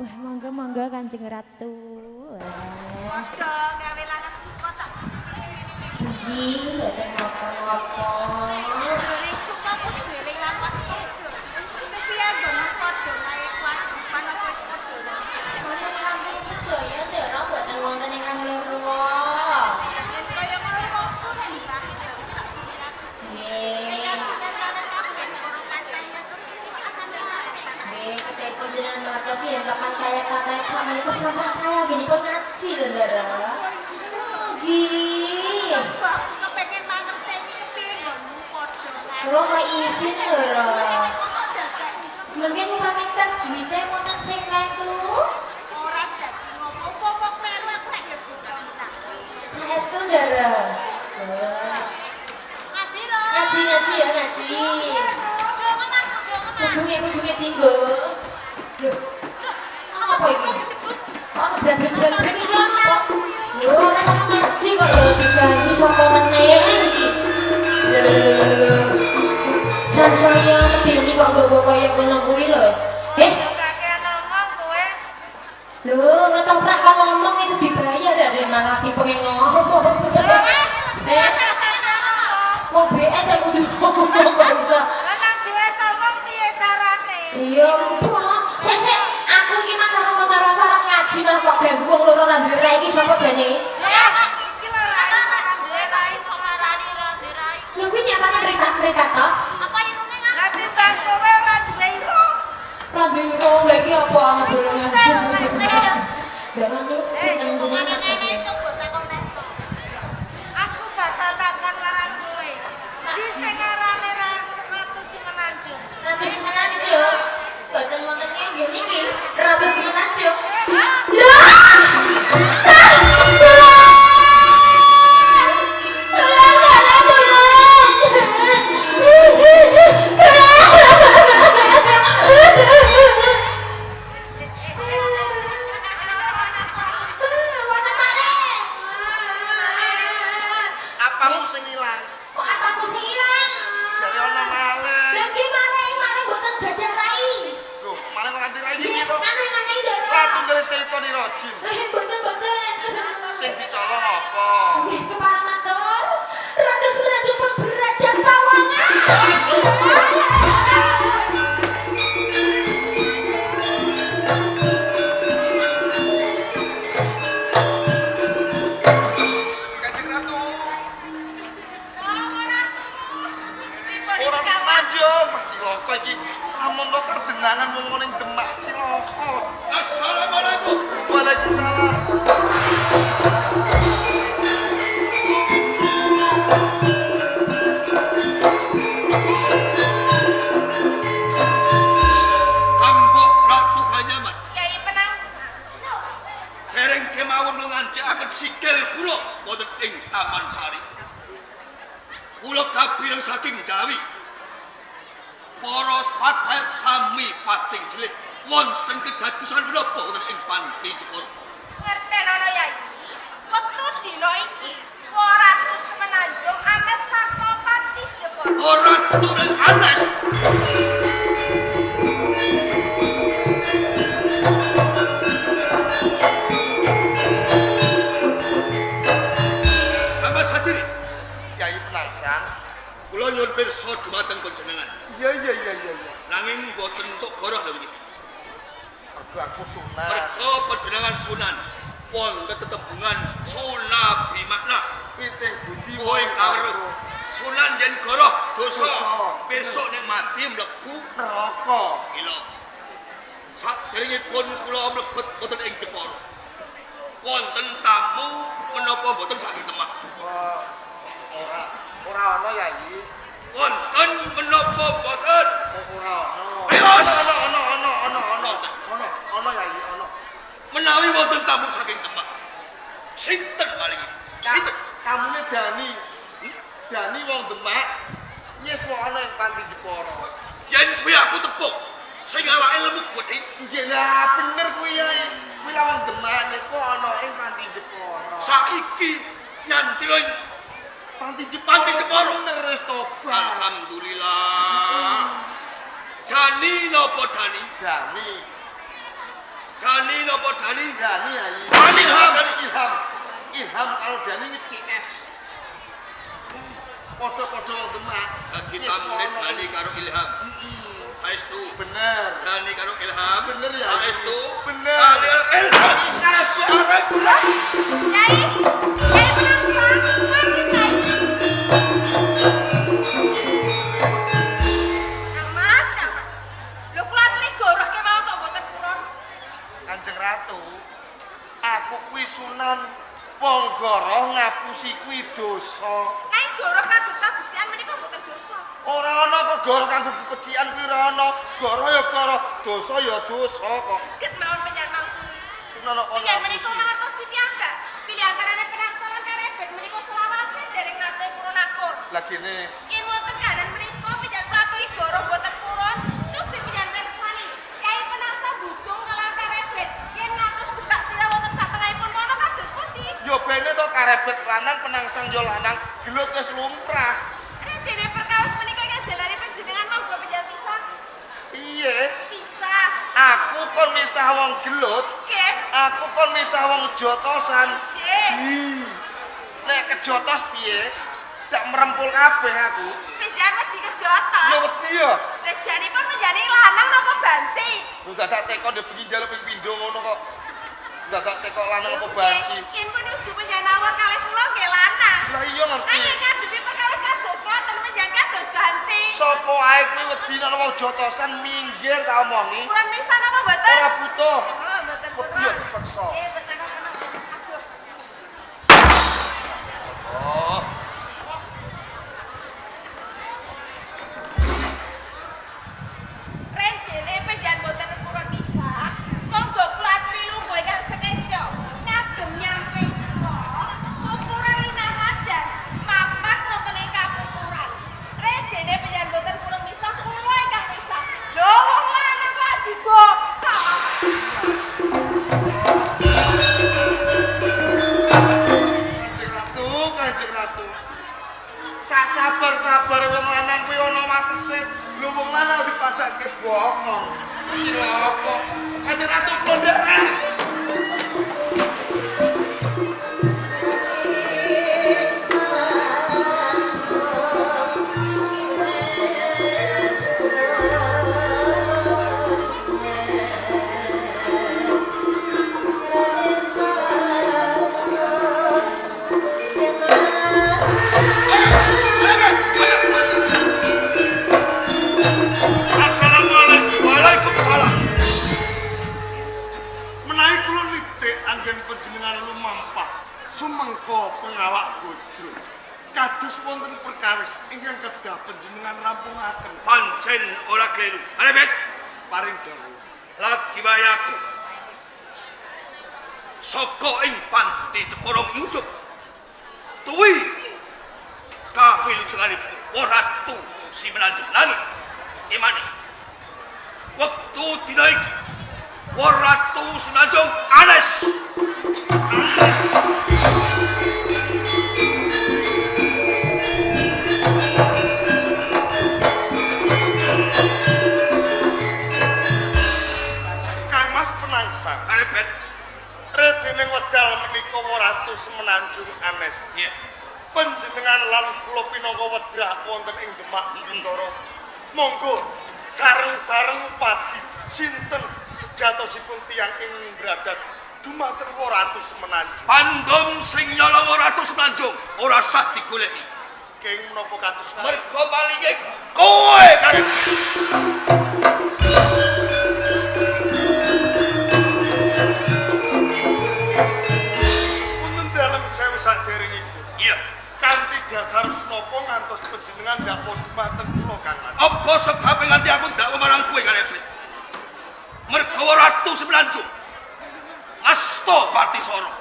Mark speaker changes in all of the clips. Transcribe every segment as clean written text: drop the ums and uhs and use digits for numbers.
Speaker 1: Wah, monggo-monggo Kanjeng Ratu. Wah.
Speaker 2: Padha gawe laras suka tak cukupi suwene.
Speaker 1: Nggih, mboten napa-napa.
Speaker 2: Dene suka kudu eling lan waspada. Kepiye nggonmu padha kae kewajiban apa wis padha wae.
Speaker 1: Sampun rampung sedaya, Ndara, mboten wonten ingkang lirwa.
Speaker 2: Yen kaya ngono rasa nek tak cukupi.
Speaker 1: Nggih.
Speaker 2: Kasunan karo kabeh para pantai terus
Speaker 1: Nggih, kedhipun jenengan mangertosi yen kapan kaya-kaya sakmenika sampun saya gini pun ngaji lho, Ndara. Nggih.
Speaker 2: Aku kepengen mangerteni kepiye nggonmu padha kae.
Speaker 1: Kula kok isin, Ndara.
Speaker 2: Kok dadak isin?
Speaker 1: Mungkin upami tajwide wonten sing klentu.
Speaker 2: Ora dadi ngopo apa kleru aku nek ya bisa entak.
Speaker 1: Saestu, Ndara. Wah.
Speaker 2: Ngaji lho.
Speaker 1: Ngaji ngaji ya ngaji. Kudunge kudunge dinggo. Lho, apa iki? Kok ono brek-brek-brek iki apa? Lho, ora ono ngaji kok ya diganggu sapa meneh iki. Lho lho lho lho lho. Sansaya medeni kok nggawa kaya ngono kuwi lho. Eh,
Speaker 2: Kakean ngomong kowe.
Speaker 1: Lho, ngetoprak kok ngomong itu dibayar dari malah dipengen ngomong. Eh, mau BS aku kudu ngomong kok iso.
Speaker 2: Lah nang BS ngomong piye carane?
Speaker 1: Iya, mbak. Sik sik, aku iki mah karo karo ngaji malah kok ganggu wong loro ra duwe rai iki sapa jane?
Speaker 2: Lah iki lho rai ora duwe rai sok ngarani ra duwe rai.
Speaker 1: Lho kuwi nyatane mripat-mripat tok.
Speaker 2: Apa irune ngapa? Lah timbang kowe ora duwe irung.
Speaker 1: Ra duwe irung lha iki apa ana bolongan. Darah niku sing jenengan apa sih?
Speaker 2: Aku bakal takon marang kowe. Di sing ngarane Ratu Semenanjung.
Speaker 1: Ratu Semenanjung. Mboten wonten nggih niki Ratu Semenanjung. Lho! Tolong, tolong, tolong. Tolong. Wonten malih.
Speaker 3: Apamu sing ilang?
Speaker 1: Kok apaku sing ilang?
Speaker 3: Jare ana maling.
Speaker 1: Lha nggih maling, maling mboten gadah rai.
Speaker 3: Lho, maling ora nganti rai
Speaker 1: Nggih,
Speaker 3: iki to.
Speaker 1: aneh-aneh ndara.
Speaker 3: Ratu Nggih Setan Rajim.
Speaker 1: Eh, mboten mboten.
Speaker 3: Sing dicolong apa?
Speaker 1: Nggih, kepareng matur. Ratu Semenanjung pun berada pawangan.
Speaker 3: Kanjeng Ratu. Ora Semenanjung, mah cilaka iki. Lamun to kadenangan wong ning Demak cilaka.
Speaker 4: Assalamualaikum.
Speaker 3: Waalaikumsalam.
Speaker 4: Kanggo Ratu Kanyaman.
Speaker 2: Kyai Penangsang.
Speaker 4: Dereng kemawon ngancikaken sikil kula wonten ing Taman Sari. Kula kapireng saking Jawi. Para sepatayat sami pating jelih wonten kedadosan menapa wonten ing Panti Jepara.
Speaker 2: Ngertenono Yai. Wektu dina iki Ratu Semenanjung anes saka Panti Jepara.
Speaker 4: Ora turun anes. Mas Hadiri,
Speaker 3: Kyai Penangsang.
Speaker 4: Kula nyuwun pirsa dumateng panjenengan.
Speaker 3: Iya iya iya iya iya.
Speaker 4: Nanging boten entuk goroh lho niki.
Speaker 3: Mergo aku sunat.
Speaker 4: Mergo panjenengan sunan wonten tetembungan sunabi makna.
Speaker 3: Piting budi
Speaker 4: Kowe kawruh. Sunan yen goroh dosa.
Speaker 3: Dosa.
Speaker 4: Besok nek mati mlebu
Speaker 3: Neraka.
Speaker 4: gila. Saderengipun kula mlebet wonten ing Jepara. Wonten tamu menapa mboten saking Demak?
Speaker 3: Wah, ora ora ana Yai.
Speaker 4: Wonten menapa mboten?
Speaker 3: Ora ana.
Speaker 4: Ayo,
Speaker 3: Ana ana ana ana ana. Ana ana Yai ana.
Speaker 4: Menawi wonten tamu saking Demak. Sinten paling? Sinten?
Speaker 3: Tamune Dani. Dani wong Demak nyeswa ana ing Panti Jepara.
Speaker 4: Yen kuwi aku tepuk. Sing awake lemu gedhe.
Speaker 3: Nggih lah bener kuwi Yai. Kuwi lah wong Demak nyeswa ana ing Panti Jepara.
Speaker 4: Saiki nyantil ing
Speaker 3: Panti Jepara.
Speaker 4: Panti Jepara.
Speaker 3: Bener wis tobat.
Speaker 4: Alhamdulillah. Dani napa Dani?
Speaker 3: Dani.
Speaker 4: Dani napa Dani?
Speaker 3: Dani ayi.
Speaker 4: Dani Ilham.
Speaker 3: Dani Ilham. Ilham karo Dani CS. Padha-padha wong Demak.
Speaker 4: Dadi tamune Dani karo Ilham. Saestu.
Speaker 3: Bener.
Speaker 4: Dani karo Ilham.
Speaker 3: Bener ya.
Speaker 4: Saestu.
Speaker 3: Bener.
Speaker 4: Dani karo Ilham.
Speaker 2: Yai, Yai penangsang, mari Yai. Kang Mas, Kang Mas. Lho kula aturi goroh kemawon kok mboten purun.
Speaker 3: Kanjeng Ratu, aku kuwi sunan wong goroh ngapusi kuwi dosa.
Speaker 2: Nanging goroh kagem kabecikan menika mboten dosa.
Speaker 3: Ora ana kok goroh kanggo kepecikan kuwi ora ana. Goroh ya goroh, dosa ya dosa kok.
Speaker 2: Ket mawon penjar mangsuli.
Speaker 3: Sunan kok
Speaker 2: Penjar menika mangertosi piyambak. Pilih antarane penangsang lan karebet menika selawase dereng nate purun akur.
Speaker 3: Lah gene
Speaker 2: Yen wonten kahanan menika penjar kula aturi goroh mboten purun, cupi penjar mirsani. Kyai penangsang bujung kalawan karebet. Yen ngantos buka sirah wonten satengahipun mono kados pundi?
Speaker 3: ya bene to karebet lanang penangsang ya lanang, gelut wis lumrah.
Speaker 2: Redene perkawis menika ingkang jalari panjenengan monggo penjar pisah.
Speaker 3: Piye?
Speaker 2: Pisah.
Speaker 3: Aku kon misah wong gelut,
Speaker 2: Nggih.
Speaker 3: aku kon misah wong jotosan.
Speaker 2: Nggih.
Speaker 3: Hi. Nek kejotos piye? Tak merempul kabeh aku.
Speaker 2: Penjar wedi kejotos.
Speaker 3: Ya wedi ya.
Speaker 2: Lah janipun penjane lanang napa banci?
Speaker 3: Lho dadak teko ndek bengi njaluk ping pindho ngono kok. Dadak teko lanang apa banci.
Speaker 2: Yen menuju penjanawar kalih kula nggih lanang.
Speaker 3: Lah iya ngerti.
Speaker 2: Nanging ngadepi perkawis kados ngoten penjan kados banci.
Speaker 3: Sopo ae kuwi wedi nek wong jotosan minggir tak omongi.
Speaker 2: Purun misah napa mboten?
Speaker 3: Ora butuh.
Speaker 2: Oh, mboten
Speaker 3: Wedi
Speaker 2: purun.
Speaker 3: ya dipeksa.
Speaker 2: Eh, mboten kena. Aduh.
Speaker 4: Oh.
Speaker 2: Rendene penjan mboten purun misah. Monggo kula aturi lungguh ingkang sekeca. Kagem nyampe kula, kumpulan linahadan mapan wonten ing kakumpulan. Rendene penjan mboten purun misah, kula ingkang misah. Lho wong lanang kok aji bokong.
Speaker 3: Kanjeng Ratu, Kanjeng Ratu. Sak sabar-sabare wong lanang kuwi ana watese. Lho wong lanang dipadake bokong. Cilaka. Kanjeng Ratu kula nderek.
Speaker 4: Assalamualaikum. Waalaikumsalam.
Speaker 5: Menawi kula nitik anggen panjenengan lumampah sumengko pengawak bojro. Kados wonten perkawis ingkang kedah panjenengan rampungaken
Speaker 4: Pancen ora kleru. Karebet
Speaker 5: paring dawuh.
Speaker 4: lagi wayaku. Saka ing panti Jepara ngucup. Tuwi kawilujenganipun Ratu Simenanjung Langit. Imane. Wektu dina iki Ratu Semenanjung Anes. Anes.
Speaker 5: Kang Mas Penangsang,
Speaker 4: Karebet.
Speaker 5: redening wedal menika Ratu Semenanjung Anes.
Speaker 4: Iya.
Speaker 5: Panjenengan lan kula pinangka wedrak wonten ing Demak Bintara. Monggo sareng-sareng upadi sinten sejatosipun tiyang ing bradat dumateng Ratu Semenanjung.
Speaker 4: Pandom sing nyolong Ratu Semenanjung ora sah digoleki.
Speaker 5: Kenging menapa kados
Speaker 4: Mergo malinge kowe Karebet.
Speaker 5: Wonten dalem sewu saderengipun.
Speaker 4: Iya.
Speaker 5: Kanthi dasar menapa ngantos panjenengan ndakwa dumateng kula Kang Mas?
Speaker 4: Apa sebabe nganti aku ndakwa marang kowe Karebet? Mergo Ratu Semenanjung Asta Batisara.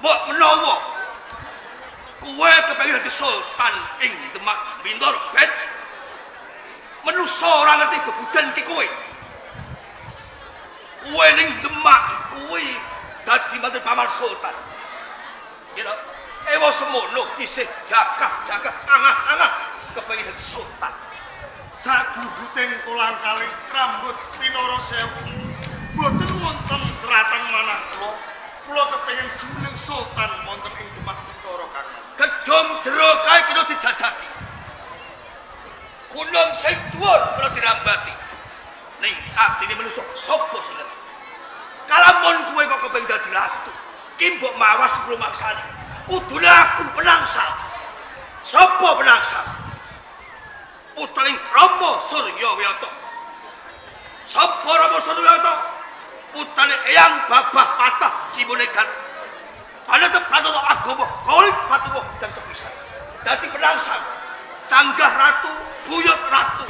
Speaker 4: Mbok menawa kowe kepengin dadi sultan ing Demak Bintara, Bet. Menusa ora ngerti bebuden ki kowe. Kowe ning Demak kuwi dadi mantu paman sultan. Gitu. Ewa semono isih jakah-jakah angah-angah kepengin dadi sultan.
Speaker 5: Sagluguting kolang-kaling rambut pinara sewu. Mboten Wonten seratan manah kula, kula kepengin jumeneng sultan wonten ing Demak Bintoro, Kang Mas.
Speaker 4: Gedhong jero kae kena dijajaki. Gunung sing dhuwur kena dirambati. Ning atine manungsa sapa sing ngerti? Kalamun kowe kok kepengin dadi ratu, ki mbok mawas rumangsane. Kudune aku penangsang. Sapa penangsang? Putraning Rama Suryawiyata. Sapa Rama Suryawiyata? Putrane Eyang Babah Patah Simunegan. Panatep Pratowo agama Kolik Patuwo dan sepisan. Dadi penangsang. Canggah ratu, buyut ratu.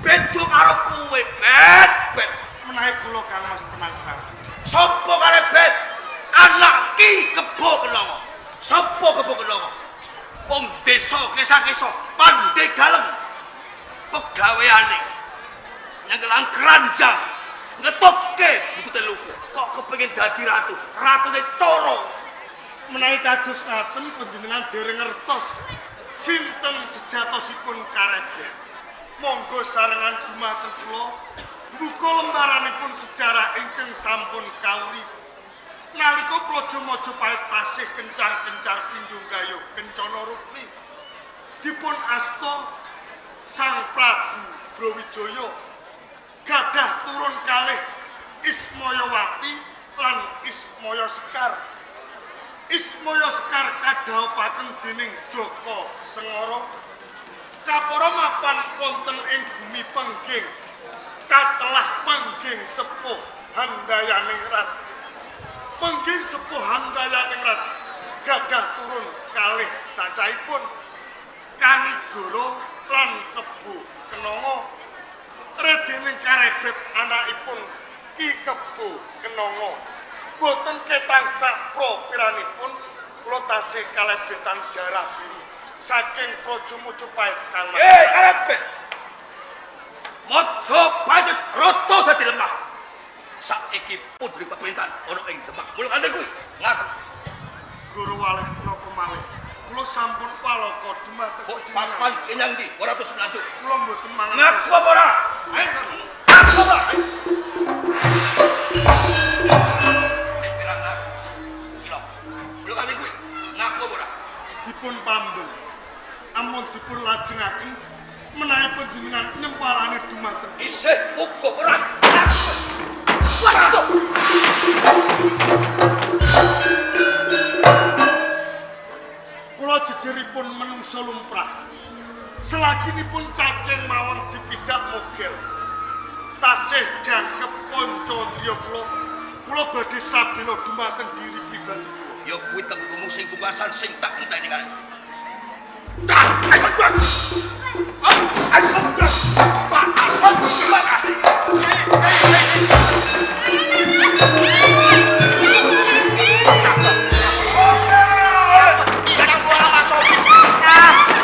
Speaker 4: Beda karo kowe, Bet, Bet.
Speaker 5: Menawi kula Kang Mas penangsang.
Speaker 4: Sapa karebet? Anak Ki Kebo Kenanga. Sapa Kebo Kenanga? Wong desa kesa-kesa Pandegaleng. Pegaweane nyengelang keranjang, ngetutke butute luku. Kok kepengin dadi ratu? Ratune coro.
Speaker 5: Menawi kados ngaten panjenengan dereng ngertos sinten sejatosipun karebet. Monggo sarengan dumateng kula mbuka lembaranipun sejarah ingkang sampun kawuri. Nalika Praja Majapahit tasih kencar-kencar pindho gayuh kencana rukmi, dipun asta Sang Prabu Brawijaya gadah turun kalih Ismayawati lan Ismaya Sekar. Ismaya Sekar kadhawuhaken dening Jaka Sengara. Kapara mapan wonten ing bumi Pengging, katelah Pengging Sepuh Handayaningrat. Pengging Sepuh Handayaningrat gadah turun kalih cacahipun Kanigara lan Kebo Kenanga. Redening karebet anakipun Ki Kebo Kenanga boten ketang sak propiranipun kula tasih kalebetan darah biru saking Praja Majapahit Kang Mas.
Speaker 4: Karebet. Majapahit wis rata dadi lemah. Saiki putri pemerintahan ana ing Demak. Mulane kuwi ngaku.
Speaker 5: Guru waleh menapa malih? Kula sampun palaka dumateng
Speaker 4: Kok
Speaker 5: panjenengan.
Speaker 4: papan kenyang ndi? 209.
Speaker 5: Kula mboten mangertos.
Speaker 4: Ngaku apa ora? Ngaku apa ora? Nek pirang ngaku. Cilok. Mulane kuwi ngaku apa ora?
Speaker 5: Dipun pambung. Amun dipun lajengaken menawi panjenengan nyempalane dumateng
Speaker 4: Isih uga ora. Waduh.
Speaker 5: Kula jejeripun menungsa lumrah. Selaginipun cacing mawon dipidak mogel. Tasih jangkep panca ndriya kula. Kula badhe sabela dumateng diri pribadi kula.
Speaker 4: Ya kuwi tembungmu sing kuwasan sing tak enteni kare. Tak, ayo bos. Ayo bos. Pak, ayo bos.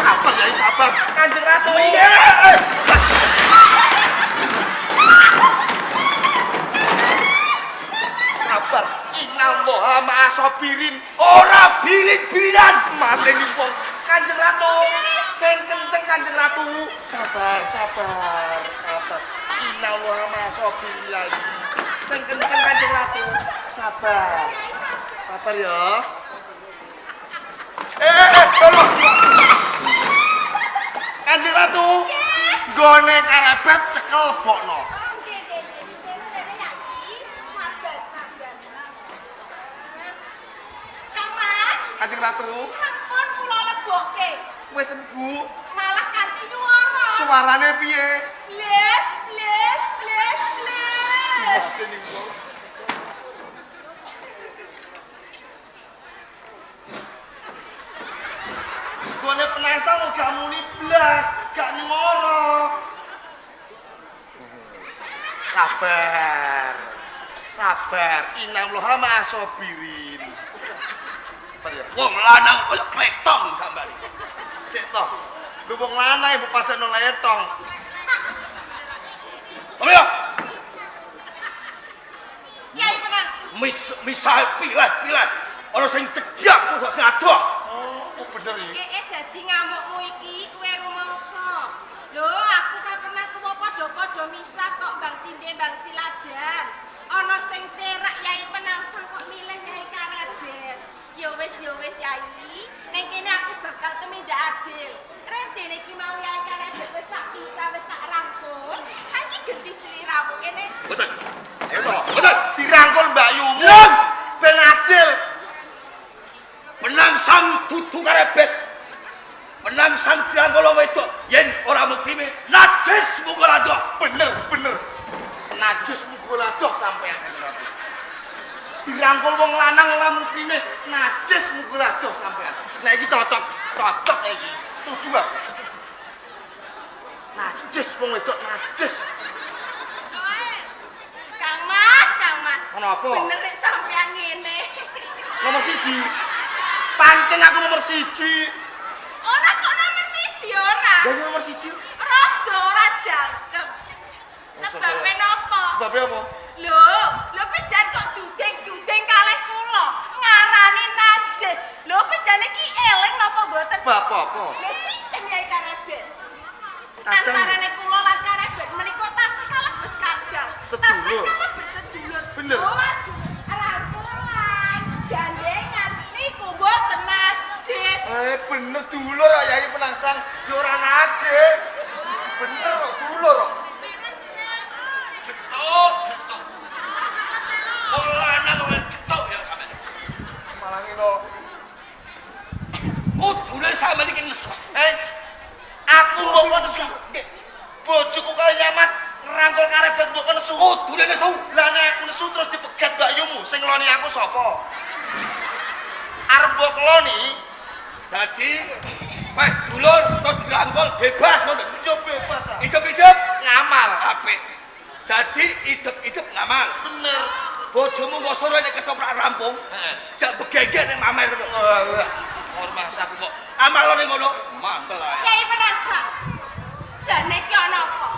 Speaker 3: Sabar ya, sabar. Kanjeng Ratu. Sabar. Innallaha ma'asabirin.
Speaker 4: Ora birin-birinan.
Speaker 3: Mateni wong. Kanjeng Ratu, sing kenceng Kanjeng Ratu. Sabar, sabar, sabar. Innallaha ma'asabirin. Sing kenceng Kanjeng Ratu. Sabar. Sabar ya. Tolong. Kanjeng Ratu. Nggone karebet cekel bokno.
Speaker 2: Nggih, nggih, nggih. Yai, sabar, sabar. Kang Mas,
Speaker 3: Kanjeng Ratu,
Speaker 2: sampun kula lebokke.
Speaker 3: wis Bu,
Speaker 2: Malah kanthi nyuara.
Speaker 3: suarane piye?
Speaker 2: Bles, bles, bles, bles.
Speaker 3: Mateni wong. Gone penangsang kok gak muni blas, gak nyuara. Sabar. Sabar, innallaha ma'asabirin. Sabar ya.
Speaker 4: Wong lanang kaya kletong sambali.
Speaker 3: Sik toh. Lho wong lanang ibu padakno letong.
Speaker 4: Ayo.
Speaker 2: Kyai Penangsu.
Speaker 4: Misah pilih-pilih. Ana sing cedhak ana sing adoh.
Speaker 3: Oh, bener iki.
Speaker 2: Dadi ngamukmu iki kowe rumangsa. Lho, aku ka pernah tuwa padha-padha misah kok Bang Cinde, Bang Ciladan. Ana sing cerak Yai Penangsang kok milih Yai Karebet. Ya wis Yai. Ning kene aku bakal tumindak adil. Rentene iki mau Yai Karebet wis tak pisah, wis tak rangkul. Saiki genti sliramu kene.
Speaker 4: Mboten.
Speaker 3: Ayo to.
Speaker 4: Mboten.
Speaker 3: Dirangkul Mbak Yumu.
Speaker 4: Yang.
Speaker 3: Ben adil.
Speaker 4: Penangsang dudu karebet. Penangsang dirangkul wong wedok yen ora mukrime najis mugolado.
Speaker 3: Bener, bener. Najis mugoladoh sampean Kanjeng Ratu. Dirangkul wong lanang ora mukrime najis mugoladoh sampean. Nah iki cocok, cocok iki. Setuju aku. Najis wong wedok najis.
Speaker 2: Kang Mas, Kang Mas.
Speaker 3: Ana apa?
Speaker 2: Bener nek sampean ngene.
Speaker 3: Nomor siji. Pancen aku nomor siji.
Speaker 2: Ora kok nomor siji ora.
Speaker 3: Lah iya nomor siji.
Speaker 2: Rada ora jangkep. Sebabe napa?
Speaker 3: Sebabe apa?
Speaker 2: Lho, lho pejan kok duding-duding kalih kula ngarani najis. Lho pejane iki eling napa mboten?
Speaker 3: Bab apa?
Speaker 2: Lho sinten Yai Karebet?
Speaker 3: Kadang.
Speaker 2: Antarane kula lan Karebet menika tasih kalebet kadang. Tasih
Speaker 3: Sedulur.
Speaker 2: kalebet sedulur.
Speaker 3: Bener.
Speaker 2: Lho aduh, rangkulan, gandengan niku mboten najis.
Speaker 3: Eh bener dulur kok Yai Penangsang ya ora najis. Bener kok dulur kok.
Speaker 4: Getok, getok. Wong lanang kok getok ya sampean.
Speaker 3: Malah ngene.
Speaker 4: Kudune sampean iki nesu.
Speaker 3: Eh aku mbok kon nesu. Bojoku kaya nyamat ngrangkul karebet mbok kon nesu.
Speaker 4: Kudune nesu.
Speaker 3: Lah nek aku nesu terus dipegat Mbak Yumu, sing ngeloni aku sapa? Arep mbok keloni,
Speaker 4: Dadi weh dulur terus dirangkul bebas ngono.
Speaker 3: yo bebas ah.
Speaker 4: Idep-idep
Speaker 3: Ngamal.
Speaker 4: apik. Dadi idep-idep ngamal.
Speaker 3: Bener.
Speaker 4: Bojomu mbok sore nek ketoprak rampung,
Speaker 3: Heeh.
Speaker 4: jak begegek ning mamer ngono.
Speaker 3: Ora aku kok.
Speaker 4: Amal ning ngono, mangkel ae.
Speaker 2: Yai Penangsang. Jane ki ana apa?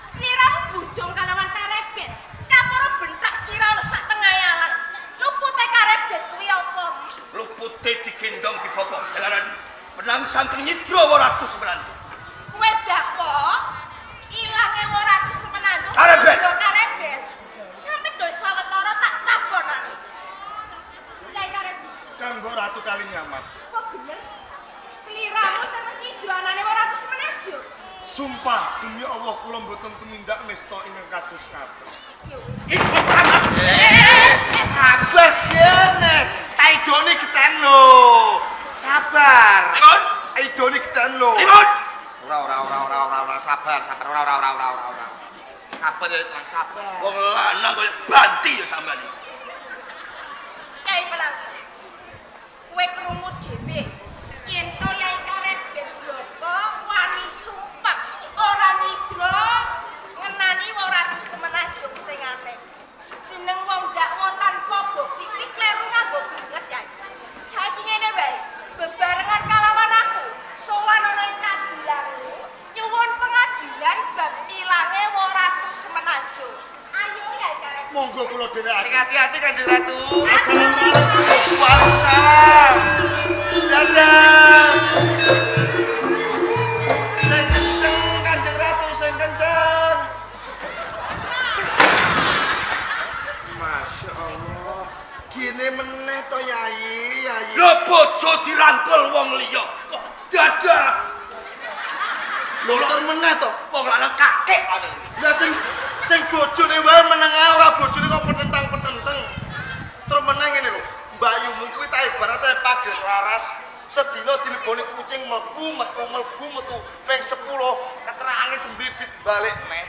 Speaker 2: Sliramu bujung kalawan Karebet. Kaporo bentak sira ana sak tengahe alas. Lupute Karebet kuwi apa?
Speaker 4: Lupute digendong dibopong jalaran Penangsang keng nyidra Ratu Semenanjung.
Speaker 2: Kowe dakwa ilange Ratu Semenanjung.
Speaker 4: Karebet.
Speaker 2: Lho Karebet. Sampe do sawetara tak takonane. Yai Karebet,
Speaker 5: Kanggo Ratu Kalinyamat.
Speaker 2: apa bener? Sliramu sampe nyidra anane Ratu Semenanjung.
Speaker 5: Sumpah demi Allah kula mboten tumindak nesta ingkang kados ngaten.
Speaker 2: Ya wis.
Speaker 4: Iso tamat.
Speaker 3: Sabar kene. Taidone geten lho. Sabar.
Speaker 4: Limon.
Speaker 3: Aidone geten lho.
Speaker 4: Limon.
Speaker 3: Ora ora ora ora ora ora sabar, sabar ora ora ora ora ora ora. Sabar ya, Kang, sabar.
Speaker 4: Wong lanang koyo banci ya sampean iki.
Speaker 2: Yai Penangsang. Kowe krungu dhewe yen to Yai Karebet Bloko wani sumpah ora nyidra ngenani Ratu Semenanjung sing anes. Jeneng wong dakwa tanpa bukti kuwi kleru nganggo banget Yai. Saiki ngene wae, bebarengan kalawan aku sowan ana ing kadilangu nyuwun pengadilan bab ilange Ratu Semenanjung. Ayo Yai Karebet.
Speaker 5: Monggo kula
Speaker 3: Sing
Speaker 5: dherekaken.
Speaker 3: hati-hati Kanjeng Ratu.
Speaker 5: Assalamualaikum.
Speaker 3: Waalaikumsalam. Dadah. Sing kenceng Kanjeng Ratu, sing kenceng. Masya Allah. Gini meneh to Yai, Yai.
Speaker 4: Lho bojo dirangkul wong liya kok dadah.
Speaker 3: Lho tur meneh to.
Speaker 4: Wong lanang kakek ane iki.
Speaker 3: Lah sing sing bojone wae meneng ae ora bojone kok petentang-petenteng. Terus meneh ngene lho. Mbayumu kuwi ta ibarate pagel laras. Sedina dileboni kucing mlebu metu mlebu metu ping 10 keterak angin sembibit balik neh.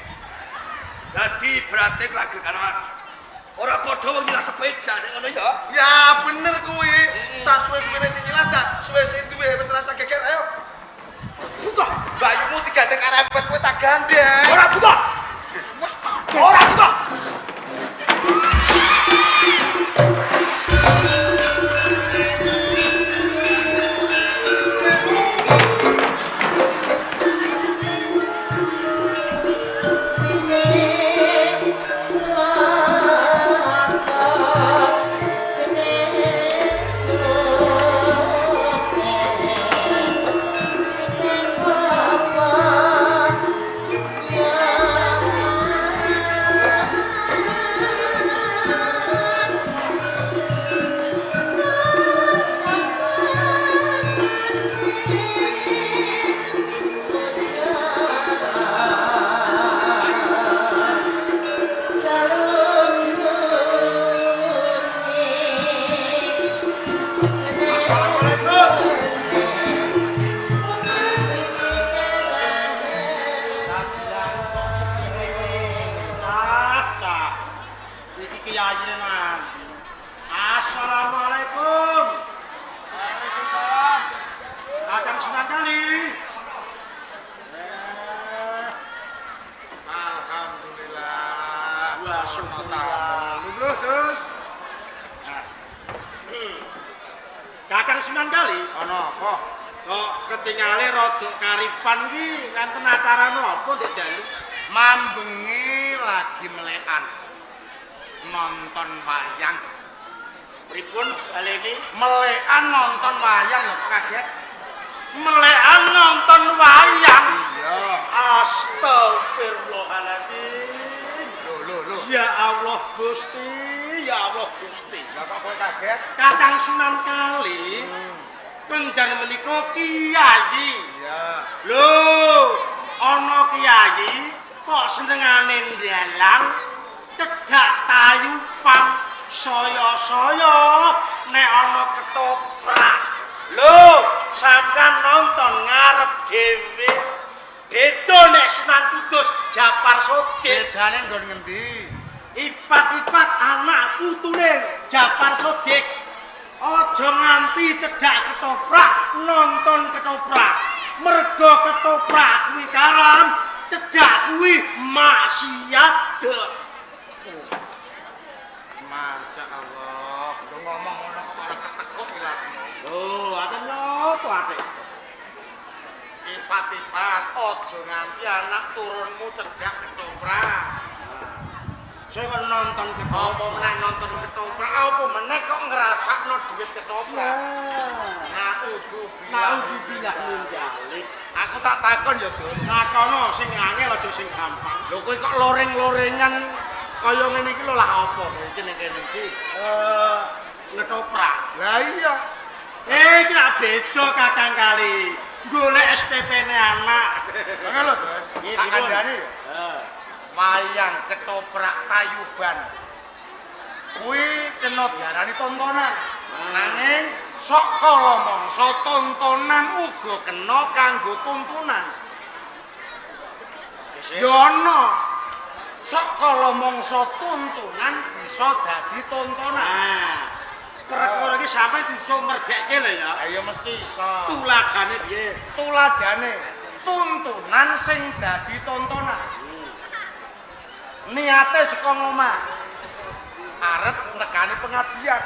Speaker 4: Dadi berarti lagi kanan. Ora padha wong nyilah sepeda nek ngono ya.
Speaker 3: Ya bener kuwi. Sasuwe-suwene sing nyilah dak suwe sing duwe wis rasa geger ayo.
Speaker 4: Butuh.
Speaker 3: Mbayumu digandeng karepet kowe tak gandeng.
Speaker 4: Ora butuh.
Speaker 3: Wes tak
Speaker 4: Ora butuh.
Speaker 1: Yeah.
Speaker 6: Piyayine nang. Assalamualaikum.
Speaker 3: Waalaikumsalam.
Speaker 6: Kakang Sunan Kali.
Speaker 3: Alhamdulillah.
Speaker 6: Wah, syukurlah.
Speaker 3: Lho, terus
Speaker 6: Kakang Sunan Kali,
Speaker 3: ana apa?
Speaker 6: Kok ketingale rada karipan iki wonten acara napa ndek dalu?
Speaker 3: Mambengi lagi melekan. Nonton wayang.
Speaker 6: Pripun baleni?
Speaker 3: Melekan nonton wayang lho kok kaget.
Speaker 6: Melekan nonton wayang.
Speaker 3: Iya.
Speaker 6: Astagfirullahaladzim.
Speaker 3: Lho lho lho.
Speaker 6: Ya Allah Gusti, ya Allah Gusti.
Speaker 3: Lah kok kowe kaget?
Speaker 6: Kakang Sunan Kali penjan menika kiai.
Speaker 3: Iya.
Speaker 6: Lho, ana kiai kok senengane ndalang cedhak tayupan saya-saya nek ana ketoprak. Lho, sampean nonton ngarep dhewe. Beda nek Sunan Kudus Japar Sodik.
Speaker 3: Bedane nggon ngendi?
Speaker 6: Ipat-ipat anak putune Japar Sodik. Aja nganti cedhak ketoprak nonton ketoprak. Mergo ketoprak kuwi karam, cedhak kuwi maksiat.
Speaker 3: Masya Allah, lu ngomong ngono kok ora ketekuk ilatmu.
Speaker 6: Lho, aten nyoto atik.
Speaker 3: Ipat-ipat, aja nganti anak turunmu cedhak ketoprak.
Speaker 6: Saya kok nonton ketoprak.
Speaker 3: Apa meneh nonton ketoprak, apa meneh kok ngrasakno duit ketoprak. Naudzubillah.
Speaker 6: Naudzubillah min dzalik.
Speaker 3: Aku tak takon ya, Gus.
Speaker 6: Takono sing angel aja sing gampang.
Speaker 3: Lho kowe kok loreng-lorengan kaya ngene iki lho lah apa kowe iki ning kene iki?
Speaker 6: Ngetoprak.
Speaker 3: Lah iya.
Speaker 6: Iki lak beda Kakang Kali. Golek SPP-ne anak.
Speaker 3: Ngono lho, Gus.
Speaker 6: Iya,
Speaker 3: Tak
Speaker 6: pripun?
Speaker 3: kandhani ya. Wayang ketoprak tayuban. Kuwi kena diarani tontonan. Nanging sok kala mangsa tontonan uga kena kanggo tuntunan. Ya ana. Sok kala mangsa tuntunan bisa dadi tontonan.
Speaker 6: Nah, perkara iki sampe iso mergekke lho ya.
Speaker 3: Ayo mesti iso.
Speaker 6: Tuladane piye?
Speaker 3: Tuladane tuntunan sing dadi tontonan. Niate saka ngomah arep nekani pengajian.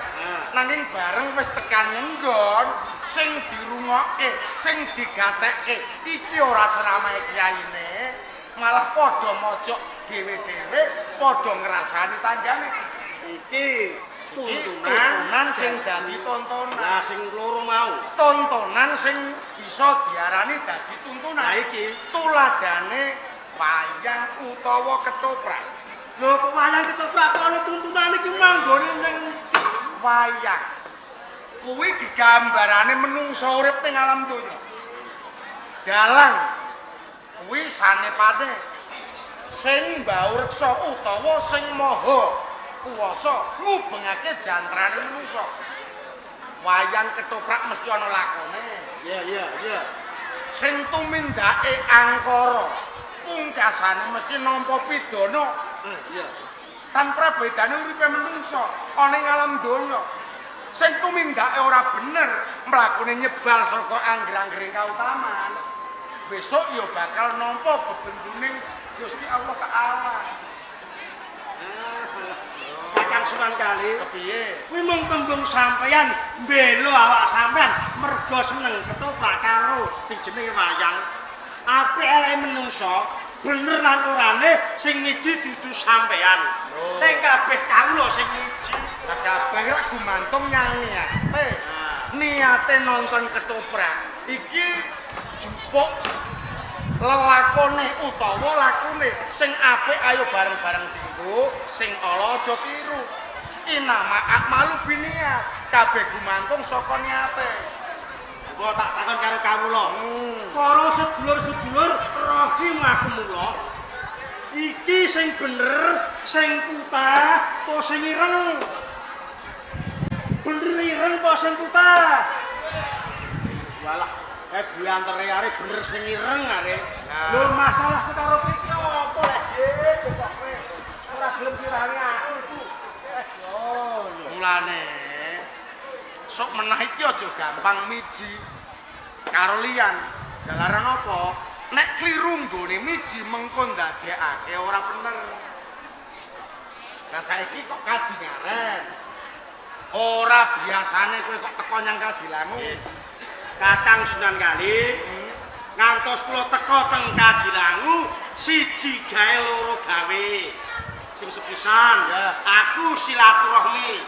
Speaker 3: Nanging bareng wis tekan nggon sing dirungokke, sing digatekke iki ora ceramahe kiyaine, malah padha mojok dhewe-dhewe, padha ngrasani tanggane.
Speaker 6: Iki tuntunan
Speaker 3: Tuntunan sing dadi tontonan.
Speaker 6: Lah sing loro mau.
Speaker 3: Tontonan sing bisa diarani dadi tuntunan.
Speaker 6: Lah iki
Speaker 3: tuladane wayang utawa ketoprak.
Speaker 6: Lho kok wayang ketoprak kok ana tuntunan iki manggone ning
Speaker 3: Wayang kuwi gegambarane menungsa urip ning alam donya. Dalang kuwi sanepane sing mbaureksa utawa sing maha kuwasa ngubengake jantrane menungsa. Wayang ketoprak mesti ana lakone.
Speaker 6: Iya iya iya.
Speaker 3: Sing tumindake angkara pungkasane mesti nampa pidana.
Speaker 6: Iya.
Speaker 3: Tanpa bedane uripe menungsa ana ing alam donya. Sing tumindake ora bener, mlakune nyebal saka angger-anggering kautaman. Besok ya bakal nampa bebenduning Gusti Allah Ta'ala.
Speaker 6: Kakang Sunan Kali,
Speaker 3: Kepiye?
Speaker 6: kuwi mung tembung sampeyan mbela awak sampeyan mergo seneng ketoprak karo sing jenenge wayang. Apik eleke menungsa, bener lan orane sing ngiji dudu sampeyan. Ning kabeh kawula sing ngiji.
Speaker 3: Lah kabeh lak gumantung nyang niate. Niate nonton ketoprak iki jupuk lelakone utawa lakune sing apik ayo bareng-bareng dinggo, sing ala aja tiru. Inama akmalu biniat, kabeh gumantung saka niate.
Speaker 6: Mbok tak takon karo kawula. Para sedulur-sedulur rahimakumullah. Iki sing bener, sing putih, apa sing ireng? Bener ireng apa sing putih? Walah, buantere are bener sing ireng are. Lho masalahku karo kowe iki apa lek, Dik? Kok kowe ora gelem dirangi aku iku.
Speaker 3: Mulane sok menah iki aja gampang miji karo liyan. Jalaran apa? Nek kliru nggone miji mengko ndadekake ora bener. Lah saiki kok kadingaren. Ora biasane kowe kok teko nyang Kadilangu.
Speaker 6: Kakang Sunan Kali, ngantos kula teka teng Kadilangu siji gawe loro gawe. Sing sepisan, aku silaturahmi.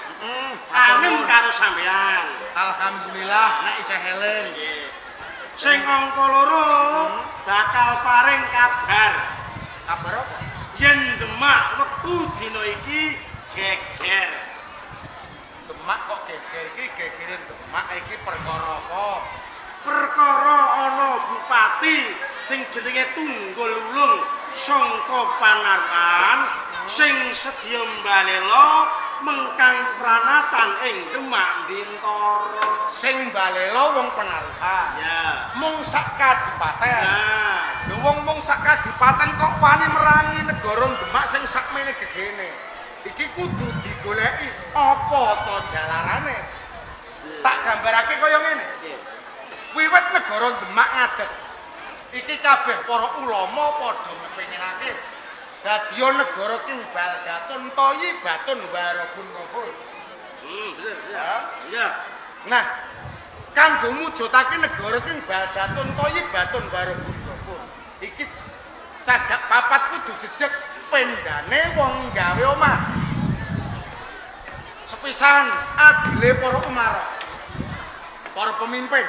Speaker 6: Anem karo sampean.
Speaker 3: Alhamdulillah nek isih eling.
Speaker 6: Sing angka loro bakal paring kabar.
Speaker 3: Kabar apa?
Speaker 6: Yen Demak wektu dina iki geger.
Speaker 3: Demak kok geger iki gegere Demak iki perkara apa?
Speaker 6: Perkara ana bupati sing jenenge Tunggul Wulung sangka Panarukan sing sedya mbalela mengkang pranatan ing Demak Bintara.
Speaker 3: Sing mbalela wong Penarukan.
Speaker 6: Ya.
Speaker 3: Mung sak kadipaten.
Speaker 6: Nah,
Speaker 3: Lho wong mung sak kadipaten kok wani merangi negara Demak sing sakmene gedene. Iki kudu digoleki apa to jalarane. Tak gambarake kaya ngene. Wiwit negara Demak ngadeg. Iki kabeh para ulama padha ngepinginake dadiya negara king baldatun thayyibatun warabun ghafur.
Speaker 6: Bener, ya. Iya.
Speaker 3: Nah, kanggo mujudake negara king baldatun thayyibatun warabun ghafur. Iki cagak papat kudu jejeg pendane wong gawe omah. Sepisan adile para umara. Para pemimpin.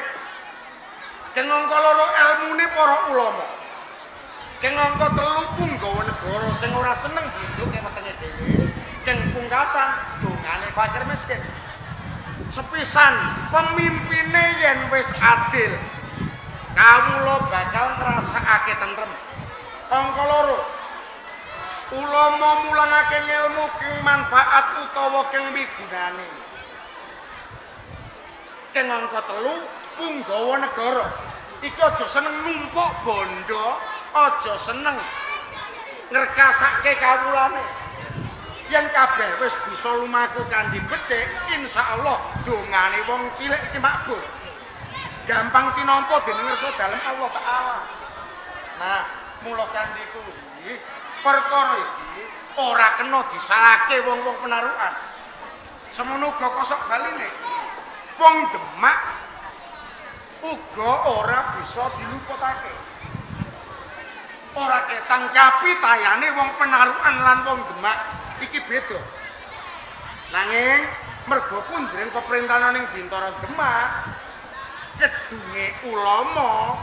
Speaker 3: Keng angka loro elmune para ulama. Keng angka telu punggawa negara sing ora seneng binduk wetenge dhewe. Keng pungkasan dongane fakir miskin. Sepisan pemimpine yen wis adil, kawula bakal ngrasakake tentrem. Angka loro, ulama mulangake ngelmu keng manfaat utawa keng migunani. Keng angka telu, punggawa negara iki aja seneng numpuk bondo, aja seneng ngrekasake kawulane. Yen kabeh wis bisa lumaku kanthi becik, insyaallah dongane wong cilik iki makbul. Gampang tinampa dening ngersa dalem Allah Taala. Nah, mula kanthi kuwi perkara iki ora kena disalahke wong-wong Penarukan. Semono uga kosok baline. Wong Demak uga ora bisa diluputake. Ora ketang kapitayane wong Penarukan lan wong Demak iki beda. Nanging merga punjering peperintahan ning Bintara Demak kedunge ulama,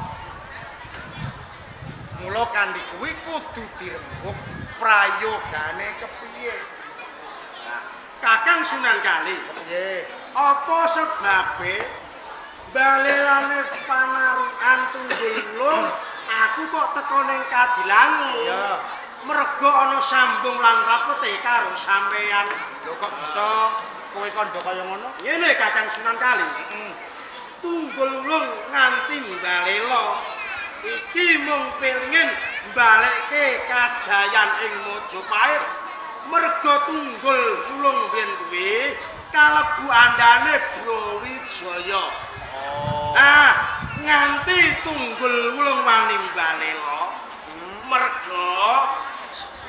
Speaker 3: mula kanthi kuwi kudu dirembug prayogane kepiye.
Speaker 6: Kakang Sunan Kali,
Speaker 3: Piye?
Speaker 6: Apa sebabe balelane Panarukan Tunggul Wulung aku kok teko ning Kadilangu?
Speaker 3: Iya.
Speaker 6: Mergo ana sambung lan rapete karo sampeyan.
Speaker 3: Lho kok bisa kowe kandha kaya ngono?
Speaker 6: Ngene Kakang Sunan Kali. Tunggul Wulung nganti mbalela iki mung pengen mbalekke kajayan ing Majapahit. Mergo Tunggul Wulung biyen kuwi kalebu andane Brawijaya.
Speaker 3: Oh.
Speaker 6: Nah, nganti Tunggul Wulung wani mbalela, mergo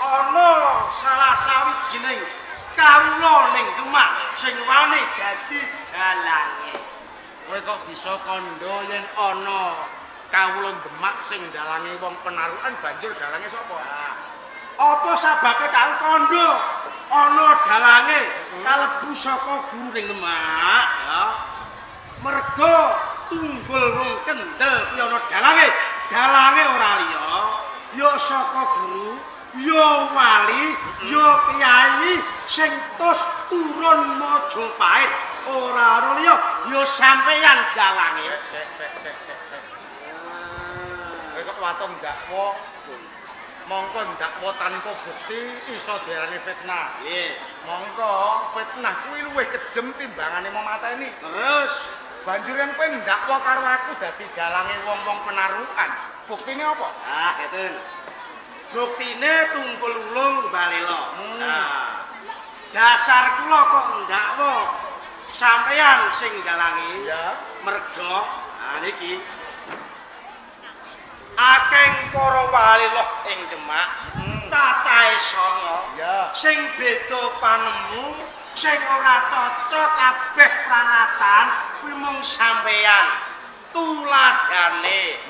Speaker 6: ana salah sawijining kawula ning Demak sing wani dadi dalange.
Speaker 3: Kowe kok bisa kandha yen ana kawula Demak sing dalange wong Penarukan, banjur dalange sapa?
Speaker 6: Apa sababe tau kandha ana dalange kalebu saka guru ning Demak ya? Mergo Tunggul Wong Kendel kuwi ana dalange. Dalange ora liya ya saka guru, ya wali, ya kiai sing tos turun Majapahit. Ora ana liya ya sampeyan dalange.
Speaker 3: Sek sek sek sek sek. Kowe kok waton dakwa? Mongko ndakwa tanpa bukti iso diarani fitnah.
Speaker 6: Nggih.
Speaker 3: Mongko fitnah kuwi luwih kejem timbangane memateni.
Speaker 6: Terus
Speaker 3: banjur yen kowe ndakwa karo aku dadi dalange wong-wong Penarukan, buktine apa?
Speaker 6: Ah, ngeten. Buktine Tunggul Wulung balela. Nah. Dasar kula kok ndakwa sampeyan sing dalangi.
Speaker 3: Ya.
Speaker 6: Merga nah niki akeh para wali loh ing Demak cacahe 9.
Speaker 3: Ya.
Speaker 6: Sing beda panemu, sing ora cocok kabeh pranatan kuwi mung sampeyan tuladane.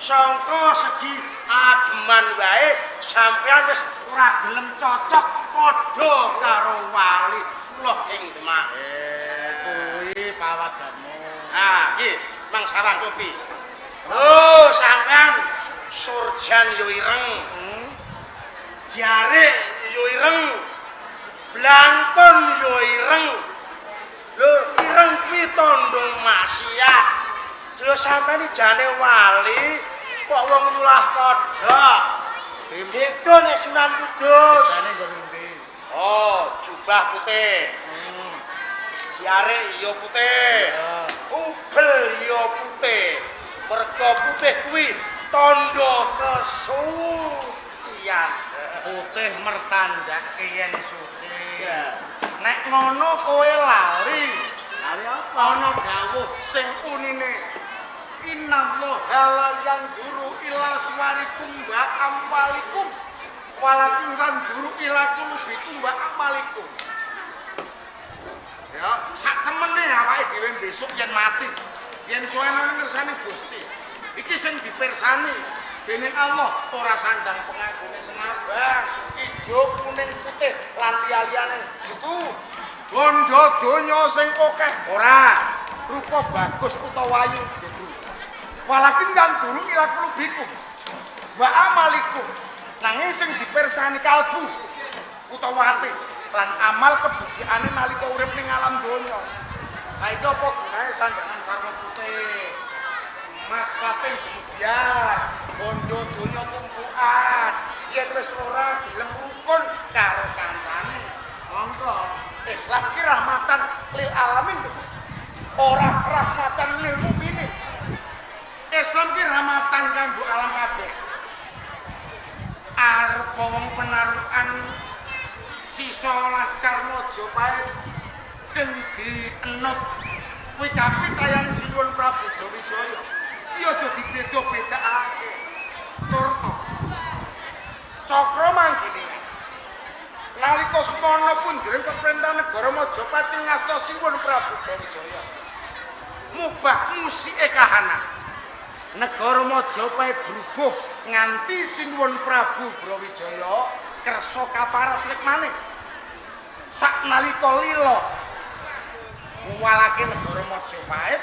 Speaker 6: Sangka segi ageman wae sampeyan wis ora gelem cocok padha karo wali kula ing Demak.
Speaker 3: Kuwi pawadamu.
Speaker 6: Ah, iki Mang Sawang Kopi. Lho, sampean surjan yo ireng. Jare yo ireng. Blangkon yo ireng. Lho, ireng kuwi tandha maksiat. Lho sampean iki jane wali kok wong nyulah kodhok. Beda nek Sunan Kudus.
Speaker 3: Jane nggon endi?
Speaker 6: Oh, jubah putih. Jare yo putih. Ubel yo putih. Merga putih kuwi tandha kesucian.
Speaker 3: Putih mertandake yen suci. Nek ngono kowe lali.
Speaker 6: Lali apa?
Speaker 3: Ana dawuh sing unine innallaha la yanzuru ila suwarikum wa amwalikum walakin yanzuru ila qulubikum wa amalikum. Ya, sak temene awake dhewe besok yen mati, yen suwenane ngersani Gusti. Iki sing dipirsani dening Allah ora sandang penganggone sing abang, ijo, kuning, putih lan liya-liyane. Itu bondo donya sing akeh ora rupa bagus utawa ayu dudu. Walakin yanzuru ila qulubikum wa amalikum. Nanging sing dipirsani kalbu utawa ati lan amal kebujiane nalika urip ning alam donya. Saiki apa gunane sandangan sarwa putih? Emas kaping kemudian, bondo donya tumpukan, yen wis ora gelem rukun karo kancane. Monggo, Islam ki rahmatan lil alamin. Ora rahmatan lil mukminin. Islam ki rahmatan kanggo alam kabeh. Arep wong penarukan sisa laskar Majapahit kang dienut kuwi kapitayan Sinuwun Prabu Brawijaya. Iki aja dibeda-bedakake. Turta cakra manggene nalika semana punjering pemerintahan negara Majapahit ing ngasta Sinuwun Prabu Brawijaya mubah musike kahanan. Negara Majapahit brubuh nganti Sinuwun Prabu Brawijaya kersa kaparas rikmane. Saknalika lila nguwalake negara Majapahit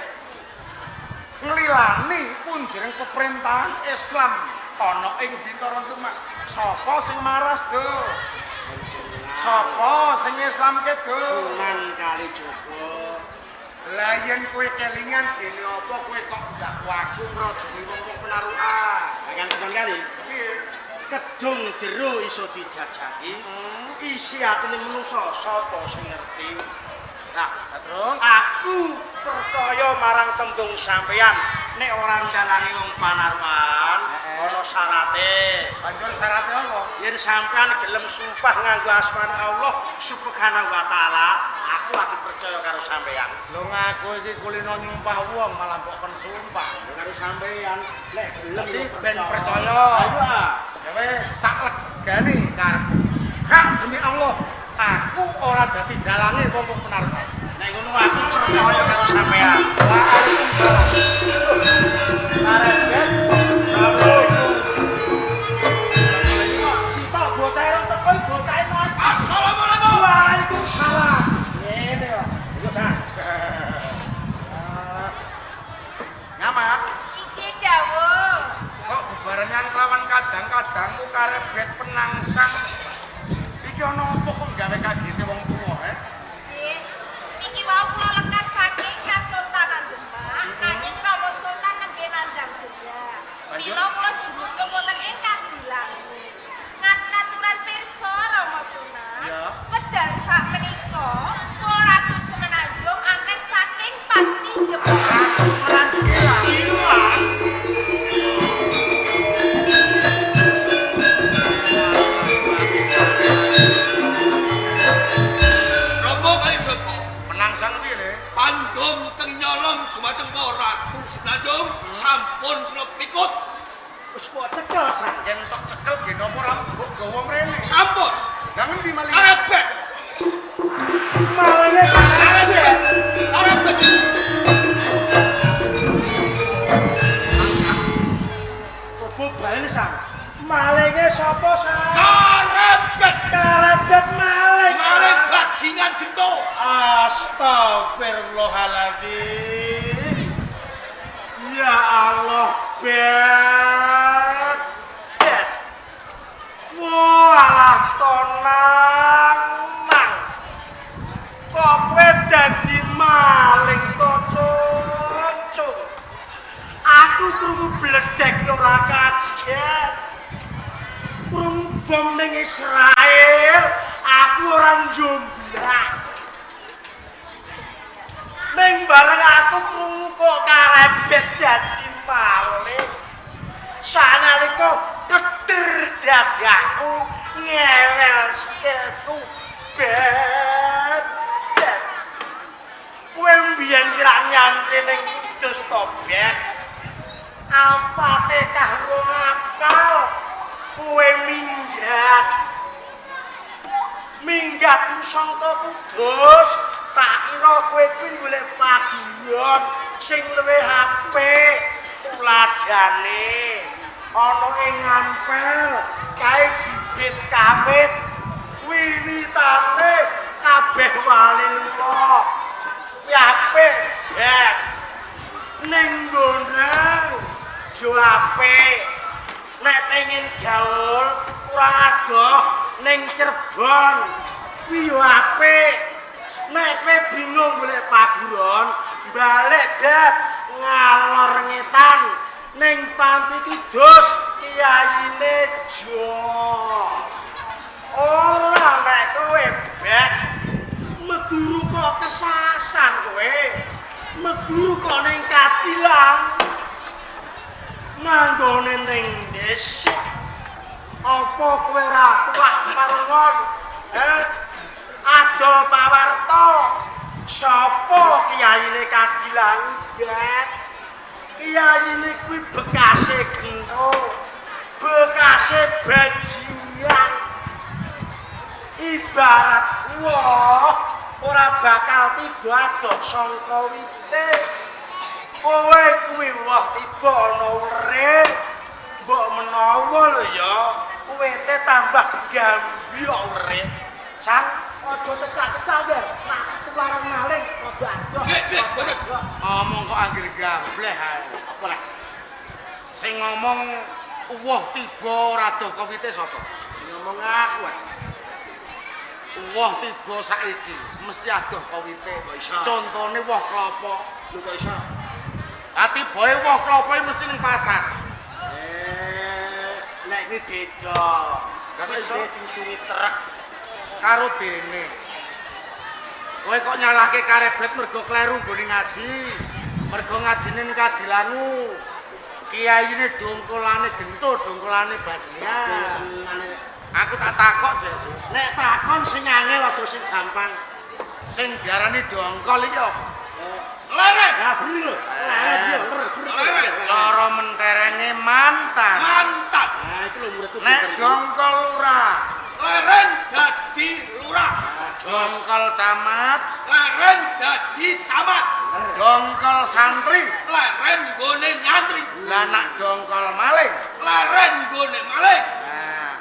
Speaker 3: nglilani punjering pemerintahan Islam ana ing Bintara Demak. Sapa sing maras, Do? Sapa sing Islamke, Do?
Speaker 6: Sunan Kalijaga.
Speaker 3: Lah yen kowe kelingan dene apa kowe kok ndakwa aku ngrajani wong-wong penarukan?
Speaker 6: Kan Sunan Kali.
Speaker 3: Piye?
Speaker 6: Kedung jero iso dijajaki. Isi atine menungsa sapa sing ngerti? Nah,
Speaker 3: Terus
Speaker 6: aku percaya marang tembung sampeyan nek ora ndalangi wong panarukan ana syarate.
Speaker 3: Banjur syarate apa?
Speaker 6: Yen sampeyan gelem sumpah nganggo asmane Allah Subhanahu wa taala, aku lagi percaya karo sampeyan.
Speaker 3: Lho ngaku iki kulino nyumpah wong malah mbok kon sumpah.
Speaker 6: Karo sampeyan nek gelem
Speaker 3: Dadi
Speaker 6: yo
Speaker 3: ben percaya.
Speaker 6: Ayo ah.
Speaker 3: Ya wis tak legani karepku. Hak demi Allah, aku ora dadi dalange wong-wong penarukan.
Speaker 6: Nek ngono aku percaya karo sampeyan.
Speaker 3: Waalaikumsalam.
Speaker 6: Karebet. Assalamualaikum. Sitok bocahe rong teko bocahe mati.
Speaker 4: Assalamualaikum.
Speaker 6: Waalaikumsalam. Ngene kok. Yo Sang.
Speaker 3: Ngamak,
Speaker 2: Iki dawuh.
Speaker 3: kok bebarengan kelawan kadang-kadangmu karebet penangsang. Iki ana apa kok gawe kagete wong tuwa, eh?
Speaker 2: Sih, niki wau kula lekas saking Kasultanan Demak, nanging
Speaker 4: Joko.
Speaker 3: Menang sang piye, Le?
Speaker 4: Pandum teng nyolong dumateng Ratu Semenanjung sampun kula pikut.
Speaker 6: Wis kok cekel sang.
Speaker 3: Yen tok cekel ge napa ora mbok gawa mrene?
Speaker 4: Sampun.
Speaker 3: Lah ngendi maling?
Speaker 4: Karebet.
Speaker 6: Malinge
Speaker 4: Karebet. Karebet.
Speaker 6: Opo balene sang? Malinge sapa sang?
Speaker 4: Karebet.
Speaker 6: Karebet maling.
Speaker 4: Maling bajingan gento.
Speaker 6: Astagfirullahaladzim. Ya Allah, bet. Bet. Walah tonang nang. Kok kowe dadi maling to, Cung? Aku krungu bledek ora kaget. Krungu bom ning Israel, aku ora njomblak. Ning bareng aku krungu kok karebet dadi maling. Sanalika ketir dadaku ngewel sikilku. Bet. Bet. Kowe mbiyen kira nyantri ning Kudus to, Bet? Apate kah wong akal? Kowe minggat. Minggatmu sangka Kudus, tak kira kowe kuwi golek paguron sing luwih apik tuladhane. Ana ing Ampel, kae bibit kawit wiwitane kabeh wali lula. Kuwi apik, Bet. Ning nggonang yo apik. Nek pengen gaul kurang adoh ning Cirebon kuwi yo apik. Nek kowe bingung golek paguron, balik Bet ngalor ngetan ning Panti Kidus kiyaine Jo. Ora nek kowe Bet meguru kok kesasar kowe. Meguru kok ning Kadilang. Manggone ning desa. Apa kowe ora tuwak parengon? Eh? Adol pawarta. Sapa kiyaine Kadilang, Bet? Kiyaine kuwi bekase gento. Bekase bajingan. Ibarat woh ora bakal tiba adoh sangka wite. Kowe kuwi woh tiba ana ulere. Mbok menawa lho ya, wite tambah gambyok ulere. Sang aja cecak-cecak nggih. Nek ketularan maling rada adoh.
Speaker 4: Nggih, nggih, boten.
Speaker 3: Omong kok anggere gambleh ae.
Speaker 6: Apa lah?
Speaker 3: Sing ngomong woh tiba ora adoh ka wite sapa?
Speaker 6: Sing ngomong aku ah.
Speaker 3: Woh tiba saiki mesti adoh ka wite.
Speaker 6: Kok iso?
Speaker 3: Contone woh klopo.
Speaker 6: Lho kok iso?
Speaker 3: Ah tibae woh klopo iki mesti ning pasar.
Speaker 6: Nek kuwi beda.
Speaker 3: Lah kok iso?
Speaker 6: Kuwi diusuri truk.
Speaker 3: Karo dene. Kowe kok nyalahke karebet mergo kleru nggone ngaji. Mergo ngajine ning Kadilangu. Kiyaine dongkolane gento, dongkolane bajingan. Aku tak takok, Jek.
Speaker 6: Nek takon sing angel aja sing gampang.
Speaker 3: Sing diarani dongkol iki apa?
Speaker 4: Leren.
Speaker 6: Ya bener lho. Leren yo, ler
Speaker 4: Leren.
Speaker 3: Cara menterenge mantan.
Speaker 4: Mantap.
Speaker 6: Nah, iku lho muridku.
Speaker 3: Nek dongkol lurah,
Speaker 4: Leren dadi lurah.
Speaker 3: dongkol camat,
Speaker 4: Leren dadi camat.
Speaker 3: dongkol santri,
Speaker 4: Leren nggone nyantri.
Speaker 3: lah nak dongkol maling.
Speaker 4: Leren nggone maling.
Speaker 3: Nah,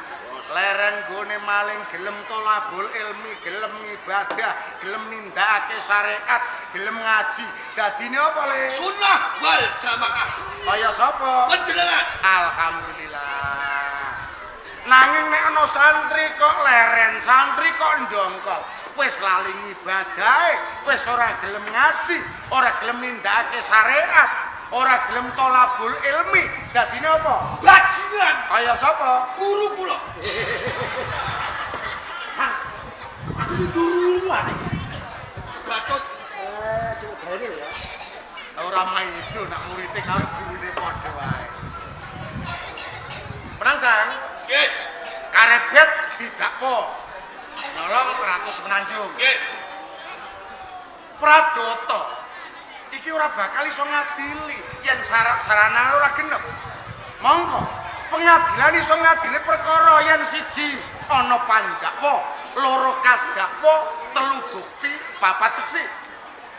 Speaker 3: leren gone maling gelem tolabul ilmi, gelem ibadah, gelem nindakake syariat, gelem ngaji. Dadine apa, Le?
Speaker 4: Sunnah wal jamaah.
Speaker 3: Kaya sapa?
Speaker 4: Panjenengan.
Speaker 3: Alhamdulillah. Nanging nek ana santri kok leren, santri kok ndongkol, wis lali ngibadahe, wis ora gelem ngaji, ora gelem nindakake syariat, ora gelem tolabul ilmi, dadine apa?
Speaker 4: Bajingan.
Speaker 3: Kaya sapa?
Speaker 4: Guru kula.
Speaker 6: Kang. Aku iki gurumu ane.
Speaker 4: Bacot.
Speaker 6: Cukup gawe lho ya.
Speaker 3: Ora maido nak murite karo gurune padha wae. Penangsang,
Speaker 4: Nggih.
Speaker 3: karebet didakwa nolong Ratu Semenanjung.
Speaker 4: Nggih.
Speaker 3: Pradata iki ora bakal iso ngadili yen syarat sarana ora genep. Monggo pengadilan iso ngadili perkara yen siji ana pandakwa, loro kadakwa, telu bukti, papat seksi.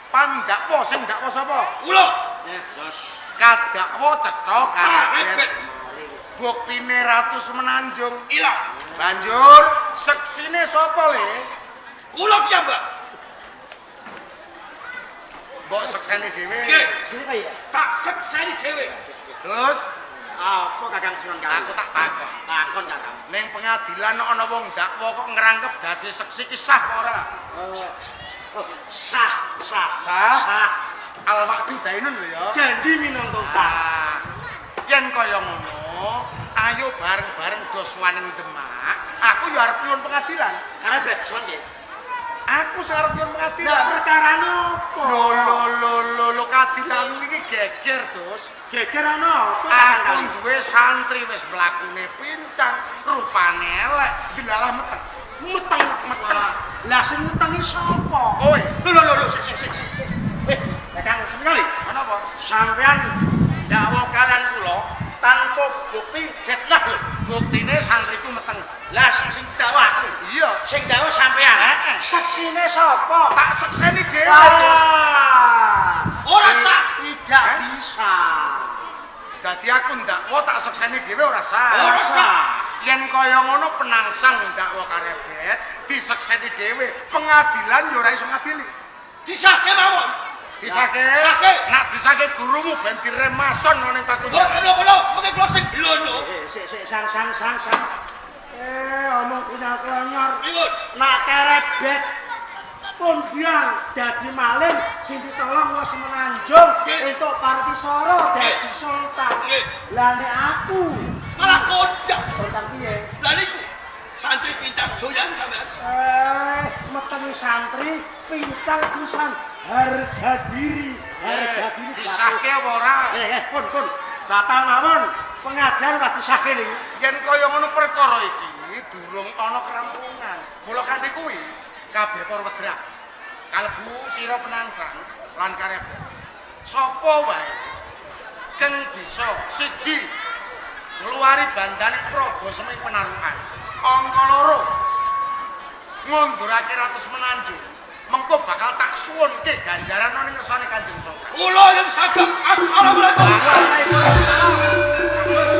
Speaker 3: Pandakwa sing dakwa sapa?
Speaker 4: Kula.
Speaker 6: Jos.
Speaker 3: Kadakwa cetha
Speaker 4: Karebet.
Speaker 3: karebet. Buktine Ratu Semenanjung.
Speaker 4: Ilang.
Speaker 3: Banjur seksine sapa le?
Speaker 4: Kula piyambak.
Speaker 3: Mbok sekseni dhewe.
Speaker 4: Nggih.
Speaker 6: Sini kaya.
Speaker 4: Tak sekseni dhewe.
Speaker 3: Terus
Speaker 6: Apa Kakang Sunan Kali?
Speaker 3: aku tak takon.
Speaker 6: Takon Kakang.
Speaker 3: Ning pengadilan ana wong dakwa kok ngrangkep dadi seksi ki sah apa ora?
Speaker 6: Oh, sah, sah,
Speaker 3: Sah?
Speaker 6: sah.
Speaker 3: Al waqtu dainun lho ya.
Speaker 6: Janji minangka utang.
Speaker 3: Ah, yen kaya ngono, ayo bareng-bareng do sowan ning Demak. Aku ya arep nyuwun pengadilan.
Speaker 6: Karebet sowan nggih.
Speaker 3: Aku sing arep nyuwun
Speaker 6: Lah
Speaker 3: pengadilan.
Speaker 6: perkarane apa?
Speaker 3: Lho lho lho lho lho kadilan iki geger, Tus.
Speaker 6: Geger ana apa Kakang
Speaker 3: Aku
Speaker 6: Kali?
Speaker 3: duwe santri wis mlakune pincang, rupane elek, dilalah meteng.
Speaker 6: Meteng, meteng. Lah sing metengi sapa?
Speaker 3: Kowe,
Speaker 6: Lho lho lho lho, sik sik sik sik. Eh, Kakang Sunan Kali.
Speaker 3: ana apa?
Speaker 6: Sampean dakwa kalian kula tanpa bukti fitnah lho.
Speaker 3: Buktine santriku meteng.
Speaker 6: Lah sing didakwa aku.
Speaker 3: Iya,
Speaker 6: Sing dakwa sampean.
Speaker 3: Heeh.
Speaker 6: Saksine sapa?
Speaker 3: tak sekseni dhewe, Tus.
Speaker 6: Wah.
Speaker 4: Ora sah.
Speaker 6: Tidak
Speaker 3: Eh?
Speaker 6: bisa.
Speaker 3: Dadi aku ndakwa tak sekseni dhewe ora sah.
Speaker 4: Ora sah.
Speaker 3: Yen kaya ngono penangsang ndakwa karebet, disekseni dhewe, pengadilan ya ora iso ngadili.
Speaker 4: Disahke mawon.
Speaker 3: Disahke.
Speaker 4: Disahke.
Speaker 3: Nak disahke gurumu ben diremason nang ning pakunjaran.
Speaker 4: Mboten napa-napa, mengke kula sing blono.
Speaker 6: Eh, sik sik sang sang sang sang. Eh, omong kunyal-kunyol.
Speaker 4: Pripun?
Speaker 6: Nak karebet kondang dadi maling sing ditolong wis Semenanjung
Speaker 4: Nggih.
Speaker 6: entuk Partisara dadi
Speaker 4: Nggih.
Speaker 6: sultan.
Speaker 4: Nggih.
Speaker 6: Lah nek aku
Speaker 4: Malah kondang.
Speaker 6: kondang piye?
Speaker 4: Lah niku santri pincang doyan sampean.
Speaker 6: Eh, metengi santri pincang sisan harga diri, harga diri.
Speaker 3: Disahke apa ora?
Speaker 6: Eh, eh, pun pun. Batal mawon pengadilan ora disahke niku.
Speaker 3: Yen kaya ngono perkara iki durung ana kerampungan. Mula kanthi kuwi kabeh para wedrak kalebu sira penangsang lan karebet. Sapa wae keng bisa siji ngluwari bandane Praga Seming penarukan. Angka loro ngundurake Ratu Semenanjung. Mengko bakal tak suwunke ganjaran ana ning ngersane Kanjeng Sultan.
Speaker 4: Kula yang saged. Assalamualaikum.
Speaker 3: Waalaikumsalam. Agus.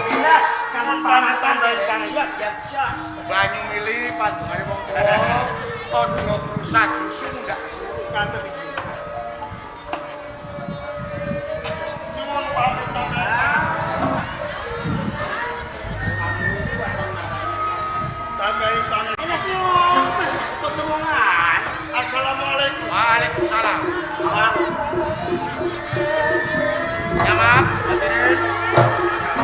Speaker 6: Jelas kangen pamitan dari Kang Yos ya jos.
Speaker 3: Banyu mili pandungane wong tuwa, aja grusa-grusu ndak kesuruh.
Speaker 6: Kanten iki.
Speaker 5: Nyuwun pamitan. Tambahin tangan.
Speaker 6: Enak yo, ketemuan.
Speaker 5: Assalamualaikum.
Speaker 3: Waalaikumsalam.
Speaker 6: Abang,
Speaker 3: Ya, Mak, hadirin.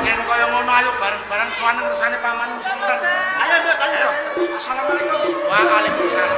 Speaker 3: Yen kaya ngono ayo bareng-bareng sowan ngersane paman Sultan.
Speaker 6: ayo Mbak, ayo. Assalamualaikum.
Speaker 3: Waalaikumsalam.